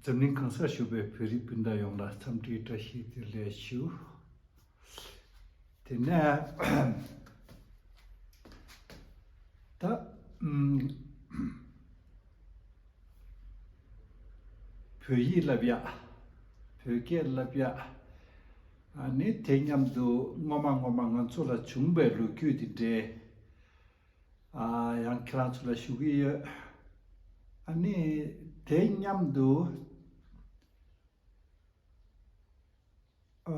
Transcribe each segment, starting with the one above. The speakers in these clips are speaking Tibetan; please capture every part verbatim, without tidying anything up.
འཛམ་གླིང་གང་སར་བཞུགས་པའི་བོད་རིགས་སྤུན་ཟླ་ཡོངས་ལ་འཚམས་འདྲིའི་བཀྲ་ཤིས་བདེ་ལེགས་ཞུ། དེ་ནས་ད་ཨམ་བོད་ཡིག་བསླབ་ཡག་བོད་སྐད་བསླབ་ཡག་ཨ་ནི་དེ་མཉམ་དུ་སྔོན་མ་སྔོན་མ་ང་ཚོ་ལ་བྱུང་བའི་ལོ་རྒྱུས་དེ་འདྲའི་ཨ་ཡང་ཁྱེད་རང་ཚོ་ལ་ཞུ་གི་ཡོད། ཨ་ནི་དེ་མཉམ་དུ་ཨ་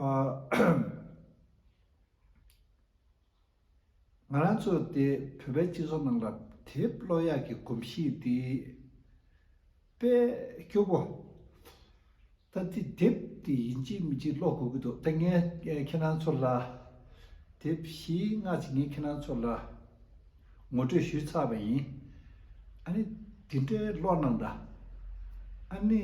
ང་རང་ཚོ་དེ་བོད་པའི་སྤྱི་ཚོགས་ནང་ལ་དེབ་ཀློག་ཡག་གི་གོམས་གཤིས་དེ་དཔེ་སྐྱོ་པོ། ད་དེ་དེབ་དེ་ཡིན་གཅིག་མིན་གཅིག་ཀློག་དགོས་ཀྱི་འདུག་ད་ངས་ཁྱེད་རང་ཚོ་ལ་དེབ་བཞི་ལྔ་ཅིག་ངས་ཁྱེད་རང་ཚོ་ལ་ངོ་སྤྲོད་ཞུས་ཚར་བ་ཡིན། ཨ་ནི་དེ་འདྲའི་ཀློག་གནང་དང་། ཨ་ནི་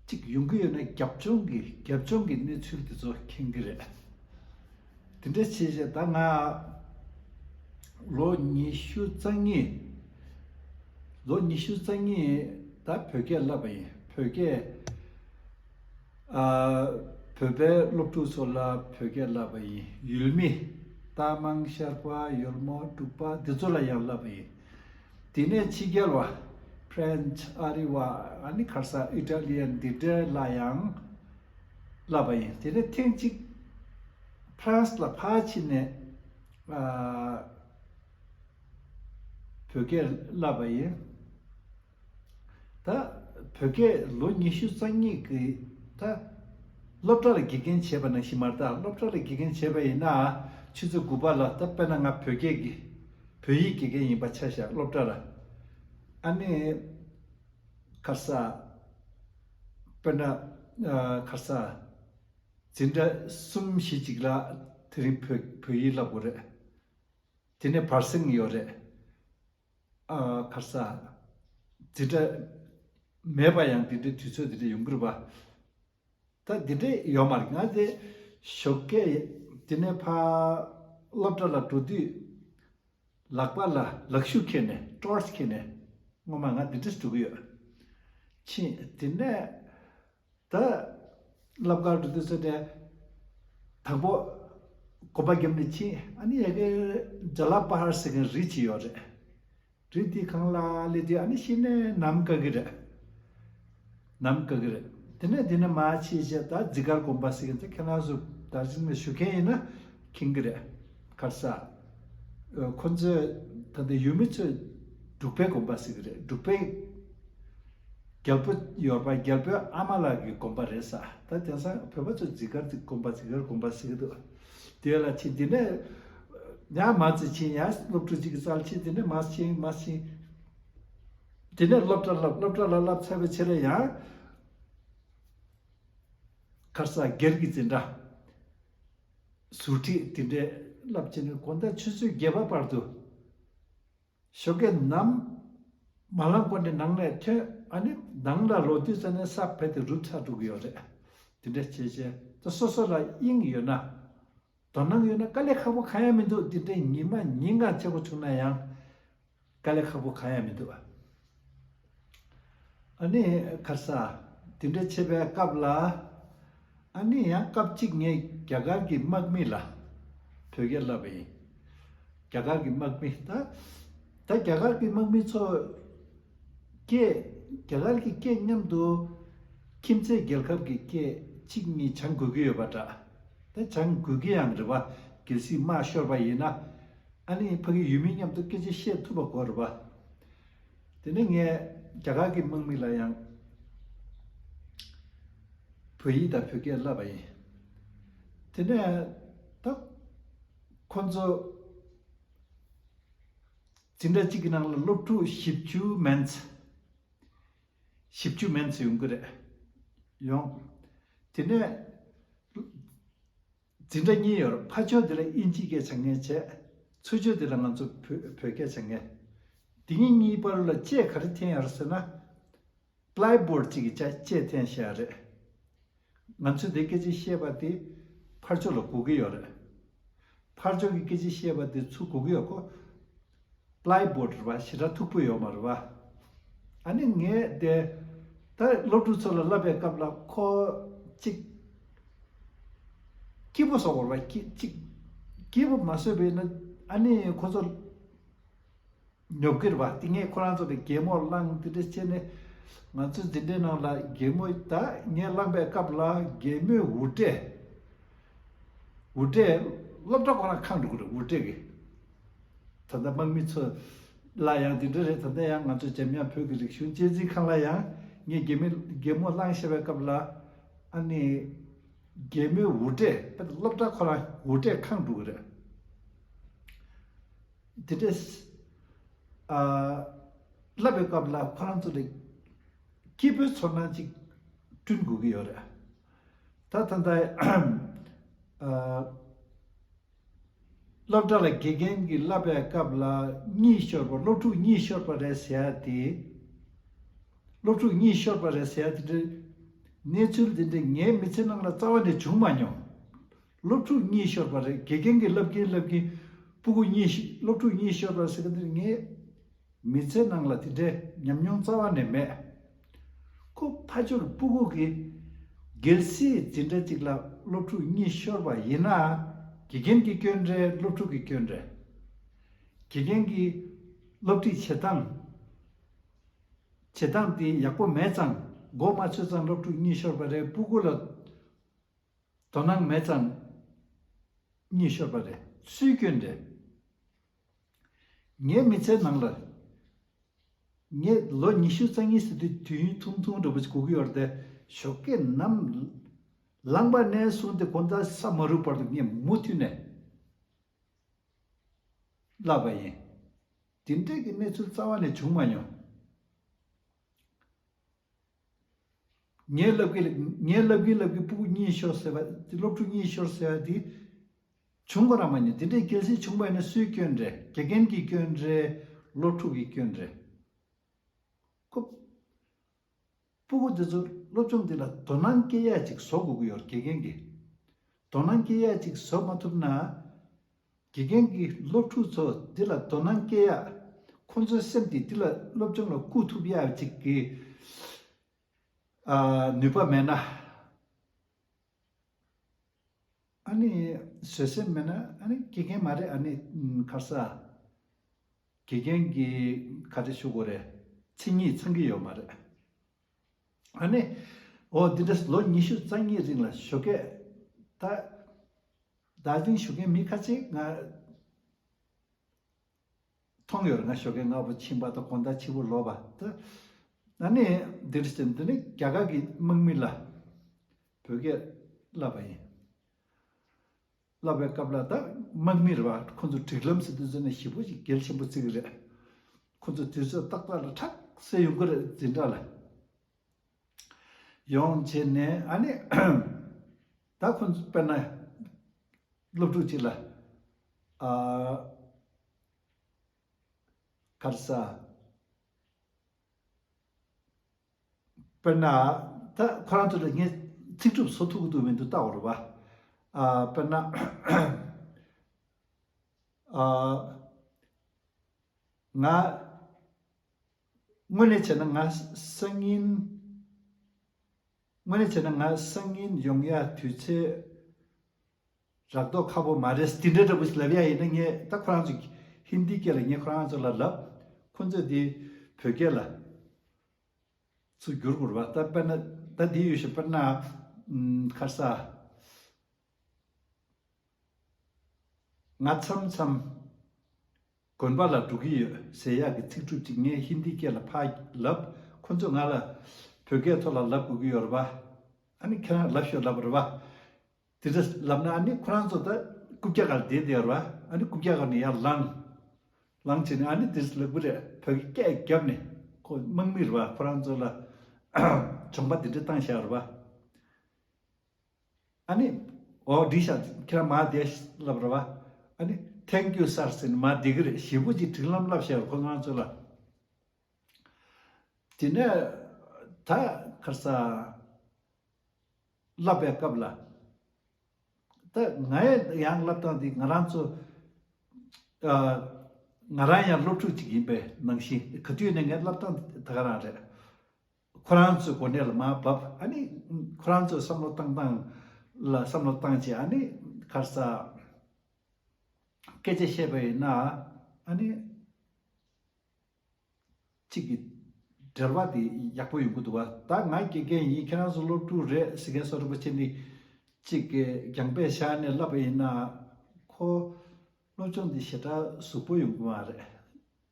གཅིག་ཡོང་གི་ཡོད་ན་རྒྱབ་ལྗོངས་ཀྱི་རྒྱབ་ལྗོངས་ཀྱི་གནས་ཚུལ་དེ་ཚོ་མཁྱེན་གྱི་རེད། དེ་འདྲ་བྱས་བྱས་ད་ང་ལོ་ཉི་ཤུ་རྩ་གཉིས། ལོ་ཉི་ཤུ་རྩ་གཉིས་ད་བོད་སྐད་བསླབ་པ་ཡིན། བོད་སྐད་ཨ་བོད་པའི་སློབ་ཕྲུག་ཚོ་ལ་བོད་སྐད་བསླབ་པ་ཡིན། ཡུལ་མི་རྟ་མང་ཤར་པ་ཡོལ་མོ་འབྲུག་པ་འདི་ཚོ་ལ་ཡང་བསླབ་པ་ཡིན། དེ་ནས་ཕྱི་རྒྱལ་བ་French ཨ་རི་བ་ཨ་ནི་ཁར་ས་Italian འདི་འདྲ་ལ་ཡང་བསླབ་པ་ཡིན། དེ་ནས་ཐེངས་གཅིག་France ལ་ཕར་ཕྱིན་ནས་ཨ་བོད་སྐད་བསླབ་པ་ཡིན། ད་བོད་སྐད་ལོ་ཉི་ཤུ་རྩ་གཉིས་ཀྱི་ད་སློབ་གྲྭ་ལ་དགེ་རྒན་བྱས་པ་ནང་བཞིན་མ་རེད། ད་སློབ་གྲྭ་ལ་དགེ་རྒན་བྱས་པ་ཡིན་ན་ཆུ་ཚོད་དགུ་པ་ལ་ད་དཔེར་ན་ང་བོད་སྐད་ཀྱི་བོད་ཡིག་དགེ་རྒན་ཡིན་པ་ཆ་བཞག་སློབ་གྲྭ་ལ། ཨ་ནི་ཁ་ས་དཔེར་ན་ཨ་ཁ་ས་འཛིན་གྲྭ་གསུམ་བཞི་ཅིག་ལ་དེ་རིང་བོད་བོད་ཡིག་བསླབ་དགོས་རེད། དེ་ནས་བར་གསེང་ཡོད་རེད། ཨ་ཁ་ས་འཛིན་གྲྭ་མེད་པ་ཡང་འདི་འདྲའི་དུས་ཚོད་འདི་འདྲ་ཡོང་གི་རེད་པ། ད་འདི་འདྲ་ཡོད་མ་རེད། ང་དེ་ཞོགས་ཀས་དེ་ནས་ཕ་སློབ་གྲྭ་ལ་འགྲོ་དུས་ལག་པ་ལ་ལག་ཤུབས་འཁྱེར་ནས་ཊོར་ཆི་འཁྱེར་ནས་སྔོན་མ་ང་འདི་འདྲ་འགྲོ་གི་ཡོད། ཕྱིན་དེ་ནས་ད་སློབ་གར་འགྲོ་དུས་ཚོད་དེ་དང་པོ་གོམ་པ་བརྒྱབ་ནས་ཕྱིན། ཨ་ནི་ཡ་གི་ཇ་ལ་པ་ཧར་ཟེར་མཁན་རི་གཅིག་ཡོད་རེད། རི་དེའི་སྒང་ལ་སླེབས་དུས་ཨ་ནི་གཞི་ནས་ནམ་དཀའ་གི་རེད། ནམ་དཀའ་གི་རེད། དེ་ནས་དེ་ནས་མར་ཕྱིན་བྱས་ད་ཛི་གར་དགོན་པ་ཟེར་གི་འདུག་ཁྱེད་རང་ཚོ་དར་ཇིང་ལ་བཞུགས་མཁན་ཡིན་ན་མཁྱེན་གི་རེད། ཁར་ས། ཨ་ཁོ་ཚོས་ད་ལྟ་ཡུལ་མི་ཚོས་འབྲུག་པའི་དགོན་པ་ཟེར་གི་རེད། འབྲུག་པའི་རྒྱལ་པོ་ཡོད་པ་རྒྱལ་པོའི་ཨ་མ་ལགས་ཀྱི་དགོན་པ་རེད་ས། ད་དེང་སང་བོད་པ་ཚོས་ཛི་གར་གྱི་དགོན་པ་ཛི་གར་དགོན་པ་ཟེར་གི་འདུག་དེ་ལ་ཕྱིན་དེ་ནས་ཡང་མར་ཙི་ཕྱིན། ཡང་སློབ་ཕྲུག་གཅིག་གི་རྩར་ཕྱིན། དེ་ནས་མར་ཕྱིན་མར་ཕྱིན། དེ་ནས་སློབ་གྲྭ་བསླབ། སློབ་གྲྭ་ལ་བསླབ་ཚར་བའི་ཕྱིར་ཡང་ཁར་ས་སྒེར་གྱི་འཛིན་གྲྭ་ཟུར་ཁྲིད་དེ་འདྲའི་བསླབ་བྱས་ནས་དགོང་དག་ཆུ་ཚོད་བརྒྱད་པ་བར་དུ་ཞོགས་ཀས་ནམ་མ་ལངས་གོང་ནས་ནང་ནས་ཐོན། ཨ་ནི་ནང་ལ་ལོག་དུས་ཙ་ནས་ས་རྦད་དེ་རུབ་ཚར་འགྲོ་གི་ཡོད་རེད། དེ་འདྲ་བྱས་བྱས་ད་སོ་སོ་ལ་དབྱིངས་ཡོད་ན། དོ་སྣང་ཡོད་ན་དཀའ་ལས་ཁག་པོ་གང་ཡང་མི་འདུག་འདི་འདྲའི་ཉི་མ་ཉིན་གང་བྱེད་དགོས་བྱུང་ན་ཡང་དཀའ་ལས་ཁག་པོ་གང་ཡང་མི་འདུག་ཨ་ནི་ཁར་ས་འདི་འདྲ་བྱེད་པའི་སྐབས་ལ་ཨ་ནི་ཡང་སྐབས་གཅིག་ངས་རྒྱ་གར་གྱི་དམག་མི་ལ་བོད་སྐད་བསླབས་པ་ཡིན། རྒྱ་གར་གྱི་དམག་མི་ད་ད་རྒྱ་གར་གྱི་དམག་མི་ཚོ་སྐད། རྒྱ་གར་གྱི་སྐད་མཉམ་དུ་ཁྱིམ་མཚེས་རྒྱལ་ཁབ་ཀྱི་སྐད་གཅིག་གཉིས་སྦྱང་དགོས་ཀྱི་ཡོད་པ་འདྲ། ད་སྦྱང་དགོས་ཀྱི་ཡང་རེད་པ། གལ་སྲིད་དམག་ཤོར་བ་ཡིན་ན་ཨ་ནི་ཕ་གི་ཡུལ་མི་མཉམ་དུ་སྐད་ཆ་བཤད་ཐུབ་པ་དགོས་རེད་པ། དེ་ནས་ངས་རྒྱ་གར་གྱི་དམག་མི་ལ་ཡང་བོད་ཡིག་དང་བོད་སྐད་བསླབས་པ་ཡིན། དེ་ནས་ད་ཁོ་ཚོ་འཛིན་གྲྭ་གཅིག་གི་ནང་ལ་སློབ་ཕྲུག་བཞི་བཅུ་མན་ཚེ། བཞི་བཅུ་མན་ཚེ་ཡོང་གི་རེད། ཡོང་། དེ་ནས་འཛིན་གྲྭ་གཉིས་ཡོད་རེད། ཕར་ཕྱོགས་དེ་ལ་དབྱིན་ཇིའི་སྐད་སྦྱང་མཁན་བྱས། ཚུར་ཕྱོགས་དེ་ལ་ང་ཚོ་བོད་བོད་སྐད་སྦྱང་མཁན། དེ་གཉིས་གཉིས་བར་ལ་ལྕེ་ག་རེ་འཐེན་ཡོད་རེད་ཟེར་ན། པི་ལའི་བོར་ཌི་གཅིག་གི་ལྕེ་ལྕེ་འཐེན་བཞག་རེད། ང་ཚོས་དེ་སྐད་ཆ་བཤད་པ་དེ་ཕར་ཕྱོགས་ལ་གོ་གི་ཡོད་རེད། ཕར་ཕྱོགས་ཀྱི་སྐད་ཆ་བཤད་པ་དེ་ཚུར་གོ་གི་ཡོད་ཁོ། པི་ལའི་བོར་ཌི་རེད་པ། ཞེ་དྲག་མཐུག་པོ་ཡོད་མ་རེད་པ། ཨ་ནི་ངས་དེ་ད་སློབ་ཕྲུག་ཚོ་ལ་བསླབ་པའི་སྐབས་ལ་ཁོ་གཅིག་སྐྱིད་པོ་བཟོ་དགོས་པ། གཅིག་སྐྱིད་པོ་མ་བཟོས་པས་ན་ཨ་ནི་ཁོ་ཚོ་ཉོབ་ཀྱི་རེད་པ། དེ་ངས་ཁོ་རང་ཚོ་ལ་གད་མོ་བསླངས། དེ་འདྲ་བྱས་ནས་ང་ཚོའི་འཛིན་གྲྭའི་ནང་ལ་གད་མོ་ད་ངས་བསླངས་པའི་སྐབས་ལ་གད་མོས་འུར་སྒྲས་འུར་སྒྲས་སློབ་གྲྭ་ཁོ་རང་ཁེངས་འགྲོ་གི་རེད། འུར་སྒྲས་ཀྱི། ད་ལྟ་དམག་མི་ཚོ་ལ་ཡང་འདི་འདྲ་རེད། ད་ལྟ་ཡང་ང་ཚོ་འཇམ་དབྱངས་བོད་ཀྱི་རིག་གཞུང་གཅེས་འཛིན་ཁང་ལ་ཡང་ངས་གད་མོ་གད་མོ་བསླངས་བཞག་པའི་སྐབས་ལ་ཨ་ནི་གད་མོའི་འུར་སྒྲས་སློབ་གྲྭ་ཁོ་རང་འུར་སྒྲས་ཁེངས་འགྲོ་གི་རེད། དེ་འདྲས་ཨ་བསླབ་པའི་སྐབས་ལ་ཁོ་རང་ཚོ་ལ་སྐྱིད་པོའི་ཚོར་སྣང་ཅིག་བསྐྲུན་དགོས་ཀྱི་ཡོད་རེད། ད་ད་ལྟ་ཨ་སློབ་གྲྭ་ལ་དགེ་རྒན་གྱིས་བསླབ་པའི་སྐབས་ལ་གཉིད་ཤོར་བ། སློབ་ཕྲུག་གཉིད་ཤོར་བ་རེད་ཟེར་ཡ་དེ། སློབ་ཕྲུག་གཉིད་ཤོར་བ་རེད་ཟེར་ཡ་དེ་འདྲའི་གནས་ཚུལ་དེ་འདྲ་ངའི་མི་ཚེ་ནང་ལ་རྩ་བ་ནས་བྱུང་མ་མྱོང་། སློབ་ཕྲུག་གཉིད་ཤོར་བ་རེད། དགེ་རྒན་གྱིས་བསླབ་ཀྱིན་བསླབ་ཀྱིན་སྤུ་གུ་གཉིད་ཤི་སློབ་ཕྲུག་གཉིད་ཤོར་བ་ཟེར་གྱི་འདི་ངའི་མི་ཚེ་ནང་ལ་དེ་འདྲའི་ཉམས་མྱོང་རྩ་བ་ནས་མེད། ཁོ་ཕ་ཆོས་ཀྱི་སྤུ་གུ་གིས་གལ་སྲིད་འཛིན་གྲྭ་གཅིག་ལ་སློབ་ཕྲུག་གཉིད་ཤོར་བ་ཡིན་ན་དགེ་རྒན་གྱི་སྐྱོན་རེད། སློབ་ཕྲུག་གི་སྐྱོན་རེད། དགེ་རྒན་གྱིས་སློབ་ཁྲིད་བྱེད་སྟངས་བྱེད་སྟངས་དེ་ཡག་པོ་མེད་ཙང་མགོ་མ་ཚོས་ཙང་སློབ་ཕྲུག་གཉིད་ཤོར་བ་རེད། སྤུ་གུ་ལ་དོ་སྣང་མེད་ཙང་གཉིད་ཤོར་བ་རེད། སུའི་སྐྱོན་རེད། ངའི་མི་ཚེའི་ནང་ལ་ངས་ལོ་ཉི་ཤུ་རྩ་གཉིས་ཟེར་དུས་དུས་ཡུན་ཐུང་ཐུང་འདྲ་པོ་ཞིག་འགོར་གྱི་ཡོད་རེད་དེ། ཞོགས་ཀས་ནམ་ལངས་པ་ནས་བཟུང་སྟེ་དགོང་དག་ས་མ་རུབ་བར་དུ་ངས་མུ་མཐུད་ནས་བསླབས་པ་ཡིན། དེ་འདྲས་ཀྱི་གནས་ཚུལ་རྩ་བ་ནས་བྱུང་མ་མྱོང་། ངས་ལབ་ཀྱི་ལབ་ངས་ལབ་ཀྱི་ལབ་ཀྱི་སྤུ་གུ་གཉིད་ཤོར་ཟེར་བ་དེ། སློབ་ཕྲུག་གཉིད་ཤོར་ཟེར་བ་དེ་བྱུང་བ་རང་མ་ཉིད། དེ་འདྲའི་གལ་སྲིད་བྱུང་བ་ཡིན་ན་སུའི་སྐྱོན་རེད། དགེ་རྒན་གྱི་སྐྱོན་རེད། སློབ་ཕྲུག་གི་སྐྱོན་རེད། ཁོ་སྤུ་གུ་དེ་ཚོ་སློབ་སྦྱོང་འདི་ལ་དོ་སྣང་སྐྱེ་ཡ་ཅིག་བཟོ་དགོས་ཀྱི་ཡོད་རེད། དགེ་རྒན་གྱིས་དོ་སྣང་སྐྱེ་ཡ་ཅིག་བཟོ་མ་ཐུབ་ན། དགེ་རྒན་གྱིས་སློབ་ཕྲུག་ཚོ་འདི་ལ་དོ་སྣང་སྐྱེ་ཡ། ཁོང་ཚོའི་སེམས་དེ་འདི་ལ་སློབ་སྦྱོང་ལ་བསྐུལ་ཐུབ་ཡ་ཅིག་གི་ཨ་ནུས་པ་མེད་ན། ཨ་ནི་བཟོད་སེམས་མེད་ན་ཨ་ནི་དགེ་རྒན་མ་རེད། ཨ་ནི་ཁ་ས་དགེ་རྒན་གྱི་ག་རེ་ཞུ་དགོས་རེད། མཚན་ཉིད་ཚང་གི་ཡོད་མ་རེད། ཨ་ནི་འོ་འདི་འདྲ་ལོ་ཉི་ཤུ་རྩ་གཉིས་རིང་ལ་ཞོགས་ཀས་ད་ད་ཐེངས་ཞོགས་ཀས་མི་ཁ་ཅིག་ང་མཐོང་ཡོད་རེད། ང་ཞོགས་ཀས་སྔ་པོ་ཕྱིན་པ་དང་དགོང་དག་ཕྱི་པོ་ལོག་པ་ད། ཨ་ནི་འདིར་ཟེར་འདི་ནི་རྒྱ་གར་གྱི་དམག་མི་ལ་བོད་སྐད་བསླབ་པ་ཡིན། བསླབ་པའི་སྐབས་ལ་ད་དམག་མི་རེད་པ། ཁོ་ཚོ་སྒྲིག་ལམ་ཟེར་དུས་ཚོད་ནས་ཞེ་པོ་ཅིག་གལ་ཆེན་པོ་བརྩི་གི་རེད། ཁོ་ཚོ་དུས་ཚོད་ཏག་ཏག་ལ་ཁྲག་སེ་ཡོང་གི་རེད། འཛིན་གྲྭ་ལ་ཡོང་བྱས་ནས་ཨ་ནི་ད་ཁོ་ཚོ་དཔེར་ན་སློབ་ཕྲུག་ཅིག་ལ་ཨ་ག་རེ་ཟ། དཔེར་ན་ད་ཁོ་རང་ཚོ་ལ་ངས་ཚིག་གྲུབ་བཟོ་ཐུབ་ཀྱི་འདུག་མི་འདུག་བལྟ་དགོས་རེད་པ། ཨ་དཔེར་ན་ཨ་ང་དངོས་གནས་བྱས་ན་ང་སང་ཉིན་དངོས་གནས་བྱས་ན་ང་སང་ཉིན་ཡོང་ཡ་དུས་ཚོད་རག་མདོག་ཁ་པོ་མ་རེད། དེ་འདྲ་འདྲ་པོ་ཞིག་ལབ་ཡ་ཡིན་ན་ངས་ད་ཁོ་རང་ཚོ་ཧིན་དི་སྐད་ལ་ངས་ཁོ་རང་ཚོ་ལ་ལབ། ཁོ་ཚོས་དེ་བོད་སྐད་ལ་ཚུར་བསྒྱུར་དགོས་རེད་པ། ད་དཔེར་ན་ད་འདི་ཡོད་ཤག་དཔེར་ན་ཨམ་ཁ་ས་ང་མཚམས་མཚམས་དགོན་པ་ལ་འགྲོ་གི་ཡོད་ཟེར་ཡག་གི་ཚིག་གྲུབ་ཅིག་ངས་ཧིན་དི་སྐད་ལ་ཕར་ལབ། ཁོ་ཚོས་ང་ལ་བོད་སྐད་ཐོག་ལ་ལབ་དགོས་ཀྱི་ཡོད་རེད་པ། ཨ་ནི་ཁྱེད་རང་ལབ་ཤོག་ལབ་རེད་པ། དེ་འདྲ་ལབ་ན་ཨ་ནི་ཁོ་རང་ཚོ་ད་རྐུབ་བཀྱག་སྒང་ལ་བསྡད་བསྡད་ཡོད་རེད་པ། ཨ་ནི་རྐུབ་བཀྱག་སྒང་ནས་ཡར་ལངས། ལངས་བྱས་ནས་ཨ་ནི་དེ་ལབ་གི་རེད། བོད་སྐད་བརྒྱབ་ནས་ཁོ་དམག་མི་རེད་པ། ཁོ་རང་ཚོ་ལ་གྱོང་པ་དེ་འདྲ་བཏང་བཞག་རེད་པ། ཨ་ནི་འོ་འགྲིག་ཤག་ཁྱེད་རང་མར་བསྡད་ལབ་རེད་པ། ཨ་ནི་Thank you sir ཟེར་ནས་མར་བསྡད་ཀྱི་རེད། ཞེ་པོ་ཅིག་སྒྲིག་ལམ་བསླབ་བཞག་ཁོ་རང་ཚོ་ལ། དེ་ནས་ད་ཁ་ས་བསླབ་པའི་སྐབས་ལ་ད་ང་ཡང་བསླབ་སྟངས་འདི་ང་རང་ཚོ་ཨ་ ང་རང་ཡང་སློབ་ཕྲུག་ཅིག་ཡིན་པའི་ནང་བཞིན་ག་དུས་ནས་ངའི་བསླབ་སྟངས་ད་ག་རང་རེད། ཁོ་རང་ཚོའི་གོ་གནས་ལ་མར་བབས། ཨ་ནི་ཁོ་རང་ཚོའི་བསམ་བློ་བཏང་སྟངས་ལ་བསམ་བློ་བཏང་བྱས། ཨ་ནི་ག་རེ་ཟ། སྐད་ཆ་བཤད་པ་ཡིན་ན། ཨ་ནི་གཅིག་གི་འབྲེལ་བ་དེ་ཡག་པོ་ཡོང་གི་འདུག་བ། ད་ང་དགེ་རྒན་ཡིན། ཁྱེད་རང་ཚོ་སློབ་ཕྲུག་རེད་ཟེར་མཁན་བཟོ་འདྲ་པོ་བྱས་ནས་གཅིག་གི་རྒྱང་འབེན་བཞག་ནས་བསླབ་པ་ཡིན་ན། ཁོ་སློབ་སྦྱོང་འདི་ཞེ་དྲག་གཟུགས་པོ་ཡོང་གི་མ་རེད།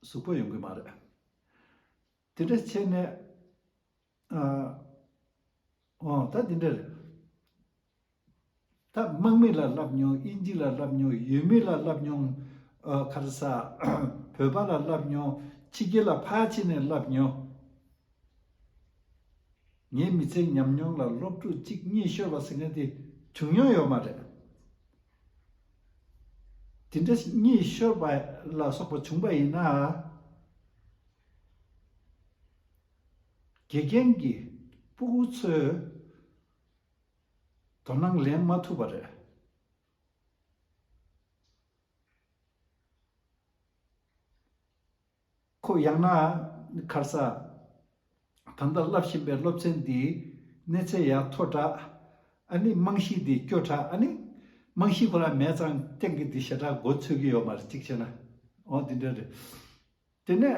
གཟུགས་པོ་ཡོང་གི་མ་རེད། དེ་འདྲ་བྱས་ནས། ཨ། ཨོ་ད་དེ་འདྲ་རེད། ད་དམག་མི་ལ་བསླབ་མྱོང་། དབྱིན་ཇི་ལ་བསླབ་མྱོང་། ཡུལ་མི་ལ་བསླབ་མྱོང་། ཨ། ག་རེ་ཟ། བོད་པ་ལ་བསླབ་མྱོང་། ཕྱི་རྒྱལ་ལ་ཕར་ཕྱིན་ནས་བསླབ་མྱོང་། ངའི་མི་ཚེའི་ཉམས་མྱོང་ལ་སློབ་ཕྲུག་གཅིག་གཉིས་ཤོར་བ་ཟེར་མཁན་དེ་བྱུང་མྱོང་ཡོད་མ་རེད། དེ་འདྲ་གཉིས་ཤོར་བ་ལ་སོགས་པ་བྱུང་བ་ཡིན་ན། དགེ་རྒན་གྱི་སྤུ་གུ་ཚོས་དོ་སྣང་ལེན་མ་ཐུབ་པ་རེད། ཁོ་ཡང་ན་ག་རེ་ཟ། ད་ལྟ་བསླབ་བཞིན་པའི་སློབ་ཚན་འདིའི་གནས་ཚད་ཡང་མཐོ་དྲགས། ཨ་ནི་རྨང་གཞི་འདི་སྐྱོ་དྲགས། ཨ་ནི་རྨང་གཞི་ཁོ་རང་མེད་ཙང་སྟེང་གི་འདི་ཞེ་དྲག་མགོ་ཚོད་ཀྱི་ཡོད་མ་རེད། གཅིག་བྱས་ན། འོ་འདི་འདྲ་རེད། དེ་ནས་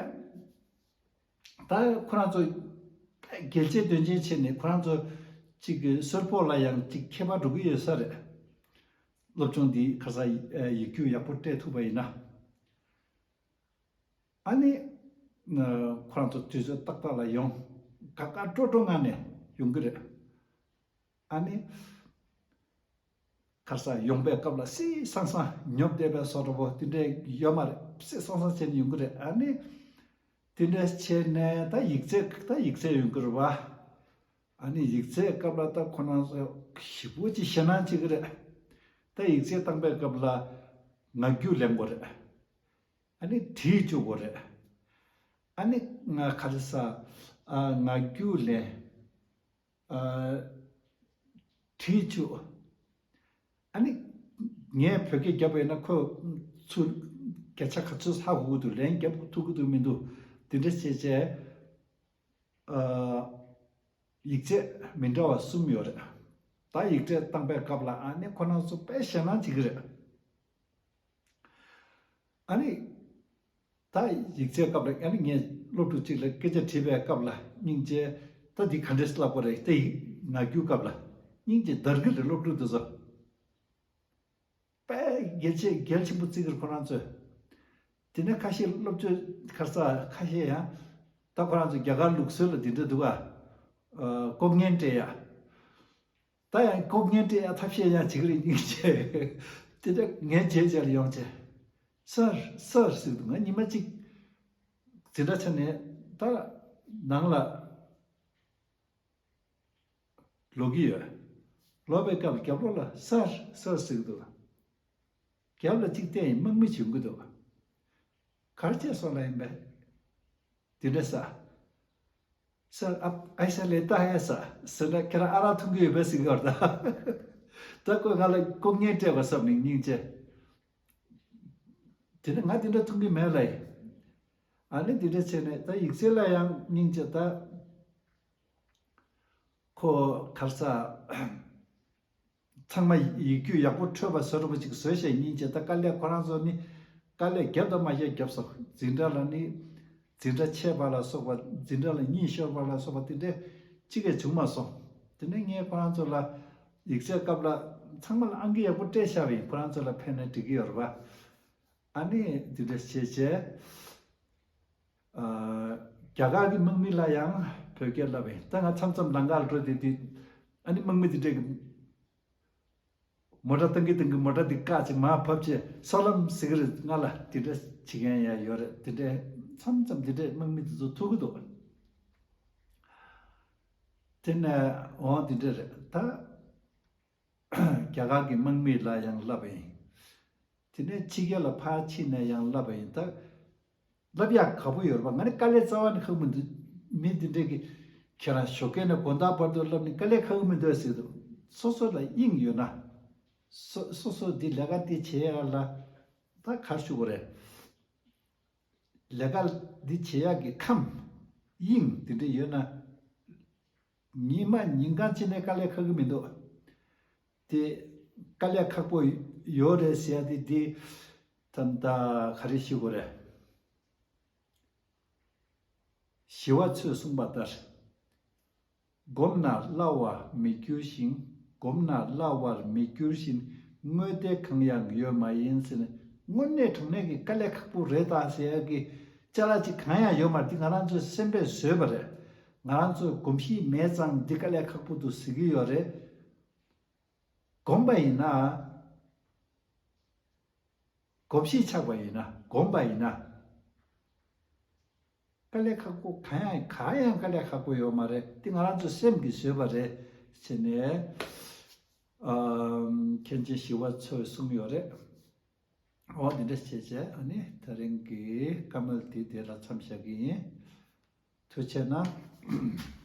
ད་ཁོ་རང་ཚོ་རྒྱལ་གཅེས་དོན་ཆེན་བྱས་ནས་ཁོ་རང་ཚོ་གཅིག་གི་གསར་ཕོགས་ལ་ཡང་གཅིག་ཁྱད་པར་འགྲོ་གི་ཡོད་ས་རེད། སློབ་སྦྱོང་འདི་ག་རེ་ཟ། ཡིག་རྒྱུགས་ཡག་པོ་སྤྲད་ཐུབ་པ་ཡིན་ན། ཨ་ནི་ཁོ་རང་ཚོ་དུས་ཚོད་ཏག་ཏག་ལ་ཡོང་། དགའ་དགའ་སྤྲོ་སྤྲོ་ངང་ནས་ཡོང་གི་རེད། ཨ་ནི་ག་རེ་ཟ། ཡོང་པའི་སྐབས་ལ་སི་སང་སང་ཉོབ་བསྡད་པའི་བཟོ་འདྲ་པོ་དེ་འདྲ་ཡོད་མ་རེད། སི་སང་སང་བྱས་ནས་ཡོང་གི་རེད། ཨ་ནི་དེ་འདྲ་བྱས་ནས་ད་ཡིག་ཚད། ད་ཡིག་ཚད་ཡོང་གི་རེད་བ། ཨ་ནི་ཡིག་ཚད་སྐབས་ལ་ད་ཁོ་རང་ཚོ་ཞེ་པོ་ཅིག་ཞེད་སྣང་བྱེད་ཀྱི་རེད། ད་ཡིག་ཚད་བཏང་པའི་སྐབས་ལ་ངག་རྒྱུགས་ལེན་དགོས་རེད། ཨ་ནི་བྲིས་བཅུག་དགོས་རེད། ཨ་ནི་ང་ག་རེ་ཟ། ཨ། ངག་རྒྱུགས་ལེན། ཨ། བྲིས་བཅུག་ཨ་ནི་ངས་བོད་སྐད་བརྒྱབ་པ་ཡིན་ན་ཁོས་ཚུར་སྐད་ཆ་ག་ཚོད་ཧ་གོ་གི་འདུག་ལན་རྒྱབ་ཐུབ་ཀྱི་འདུག་མི་འདུག་དེ་འདྲ་བྱས་བྱས། ཨ། ཡིག་ཚད་མི་འདྲ་བ་གསུམ་ཡོད་རེད། ད་ཡིག་ཚད་བཏང་པའི་སྐབས་ལ་ཨ་ནི་ཁོ་རང་ཚོ་དཔེ་ཞེད་སྣང་བྱེད་ཀྱི་རེད། ཨ་ནི་ད་ཡིག་ཚད་སྐབས་ལ། ཨ་ནི་ངས་སློབ་ཕྲུག་ཅིག་ལ་སྐད་ཆ་དྲིས་པའི་སྐབས་ལ་སྙིང་རྗེ། ད་འདི་ག་འདྲས་ལབ་དགོས་རེད། ད་ཡིག་ངག་རྒྱུགས་སྐབས་ལ་སྙིང་རྗེ་འདར་གྱི་རེད། སློབ་ཕྲུག་དེ་ཚོ་དཔེ་གལ་ཆེ། གལ་ཆེན་པོ་བརྩི་གི་རེད་ཁོ་རང་ཚོས། དེ་ནས་ཁ་ཤས་སློབ་དཔྱོད་ག་རེ་ཟ། ཁ་ཤས་ཡང་ད་ཁོ་རང་ཚོ་རྒྱ་གར་ལུགས་སྲོལ་ལ་འདི་འདྲ་འདུག་ག་ཨ། ལྐོག་རྔན་སྤྲད་ཡ། ད་ཡང་ལྐོག་རྔན་སྤྲད་ཡ་ཐབས་ཤེས་ཡང་བྱེད་ཀྱི་རེད། སྙིང་རྗེ། དེ་འདྲ་ངའི་རྗེས་རྗེས་ལ་ཡོང་བྱས། སར་སར་ཟེར་གྱི་འདུག་ང་ཉི་མ་གཅིག་འཛིན་གྲྭ་ཚར་ནས་ད་ནང་ལ་ལོག་གི་ཡོད། ལོག་པའི་སྐབས་རྒྱབ་ལོགས་ལ་སར་སར་ཟེར་གྱི་འདུག་རྒྱབ་ལ་གཅིག་བལྟས་ཡིན། དམག་མི་བྱུང་གི་འདུག་ག་རེ་བྱས་སོང་ལབ་ཡིན་པས། དེ་འདྲ་ཟ། སར་ཨ། ཨའི་ས་ལེ་ཏ་ཧེ་ས་ཟེར་ན་ཁྱེད་རང་ཨ་རག་འཐུང་གི་ཡོད་པས་ཟེར་གྱི་ཡོད་རེད་ད། ད་ཁོས་ང་ལ་ལྐོག་རྔན་སྤྲད་པ་བསམ་ནས་སྙིང་རྗེ། དེ་ནས་ང་དེ་འདྲ་འཐུང་གི་མེད་ལབ་ཡིན། ཨ་ནི་དེ་འདྲ་བྱས་ནས་ད་ཡིག་ཚད་ལ་ཡང་སྙིང་རྗེ་ད། ཁོ་ག་རེ་ཟ། ཚང་མ་ཡིག་རྒྱུགས་ཡག་པོ་འཕྲོད་པ་བཟོ་འདྲ་པོ་ཅིག་བཟོས་བྱས་སྙིང་རྗེ། ད་དཀའ་ལས་ཁོ་རང་ཚོ་ནི་དཀའ་ལས་བརྒྱབ་དང་མ་བརྒྱབ་བརྒྱབ་སོང་། འཛིན་གྲྭ་ལ་ནི་འཛིན་གྲྭ་ཆད་པ་ལ་སོགས་པ། འཛིན་གྲྭ་ལ་གཉིད་ཤོར་བ་ལ་སོགས་པ་དེ་འདྲས་གཅིག་ཀྱང་བྱུང་མ་སོང་། དེ་ནས་ངས་ཁོ་རང་ཚོ་ལ་ཡིག་ཚད་སྐབས་ལ་ཚང་མ་ལ་ཨང་ཀི་ཡག་པོ་སྤྲད་བཞག་པ་ཡིན། ཁོ་རང་ཚོ་ལ་ཕན་ན་འགྲིག་གི་ཡོད་རེད་པ། ཨ་ནི་འདི་འདྲ་བྱས་བྱས། ཨ། རྒྱ་གར་གྱི་དམག་མི་ལ་ཡང་བོད་སྐད་བསླབས་པ་ཡིན། ད་ང་མཚམས་མཚམས་ལམ་ཁ་ལ་འགྲོ་དུས་དེ། ཨ་ནི་དམག་མི་དེ་འདྲས་ཀྱི་མོ་ཊ་བཏང་གི་བཏང་གི་མོ་ཊ་དེ་བཀག་བྱས་མར་བབས་བྱས་སོ་ལམ་ཟེར་གྱི་རེད། ང་ལ་དེ་འདྲ་བྱེད་མཁན་ཡང་ཡོད་རེད། དེ་འདྲས་མཚམས་མཚམས་དེ་འདྲས་དམག་མི་དེ་ཚོ་ཐུག་གི་འདུག་དེ་ནས་འོང་དེ་འདྲས་རེད་ད། རྒྱ་གར་གྱི་དམག་མི་ལ་ཡང་བསླབས་པ་ཡིན། དེ་ནས་ཕྱི་རྒྱལ་ལ་ཕར་ཕྱིན་ནས་ཡང་བསླབས་པ་ཡིན། ད་བསླབ་ཡག་ག་པོ་ཡོད་རེད་པ། ང་ནི་དཀའ་ལས་རྩ་བ་ནས་ཁག་མི་འདུག་མི་འདི་འདྲས་ཀྱི་ཁྱེད་རང་ཞོགས་ཀས་ནས་དགོང་དག་བར་དུ་བསླབ་ནས་དཀའ་ལས་ཁག་མི་འདུག་ཟེར་འདུག་སོ་སོ་ལ་དབྱིངས་ཡོད་ན། སོ་སོ་སོ་འདི་ལས་ཀ་འདི་བྱེད་ཡག་ལ་ད་ག་རེ་ཞུ་དགོས་རེད། ལས་ཀ་འདི་བྱེད་ཡག་གི་ཁམས་དབྱིངས་དེ་འདྲ་ཡོད་ན། ཉི་མ་ཉིན་གང་ཅི་ནས་དཀའ་ལས་ཁག་གི་མི་འདུག་དེ་དཀའ་ལས་ཁག་པོ་ཡོད་རེད་ཟེར་ཡ་དེ་འདི་ད་ད་ག་རེ་ཞུ་དགོས་རེད། ཞི་བ་འཚོས་གསུངས་པ་ལྟར། བསྒོམས་ན་སླ་བར་མི་འགྱུར་ཞིང་། བསྒོམས་ན་སླ་བར་མི་འགྱུར་ཞིང་། དངོས་བདེ་གང་ཡང་ཡོད་མ་ཡིན་ཟེར་ནས། དངོས་གནས་དྲང་གནས་ཀྱི་དཀའ་ལས་ཁག་པོ་རེད་ད་ཟེར་ཡག་གི་ཅ་ལག་ཅིག་གང་ཡང་ཡོད་མ་རེད། འདི་ང་རང་ཚོའི་སེམས་པས་བཟོས་པ་རེད། ང་རང་ཚོའི་གོམས་གཤིས་མེད་ཙང་འདི་དཀའ་ལས་ཁག་པོ་འདུག་ཟེར་གྱི་ཡོད་རེད། བསྒོམས་པ་ཡིན་ན། གོམས་གཤིས་ཆགས་པ་ཡིན་ན། བསྒོམས་པ་ཡིན་ན། དཀའ་ལས་ཁག་པོ་གང་ཡང་གང་ཡང་དཀའ་ལས་ཁག་པོ་ཡོད་མ་རེད། འདི་ང་རང་ཚོ་སེམས་ཀྱིས་བཟོས་པ་རེད་ཟེར་ནས། ཨམ། མཁན་ཆེན་ཞི་བ་འཚོས་གསུངས་ཡོད་རེད། འོ་འདི་འདྲ་བྱས་བྱས་ཨ་ནི་དེ་རིང་གི་བཀའ་མོལ་འདི་དེ་ལ་མཚམས་བཞག་གི་ཡིན། ཐུགས་རྗེ་གནང་།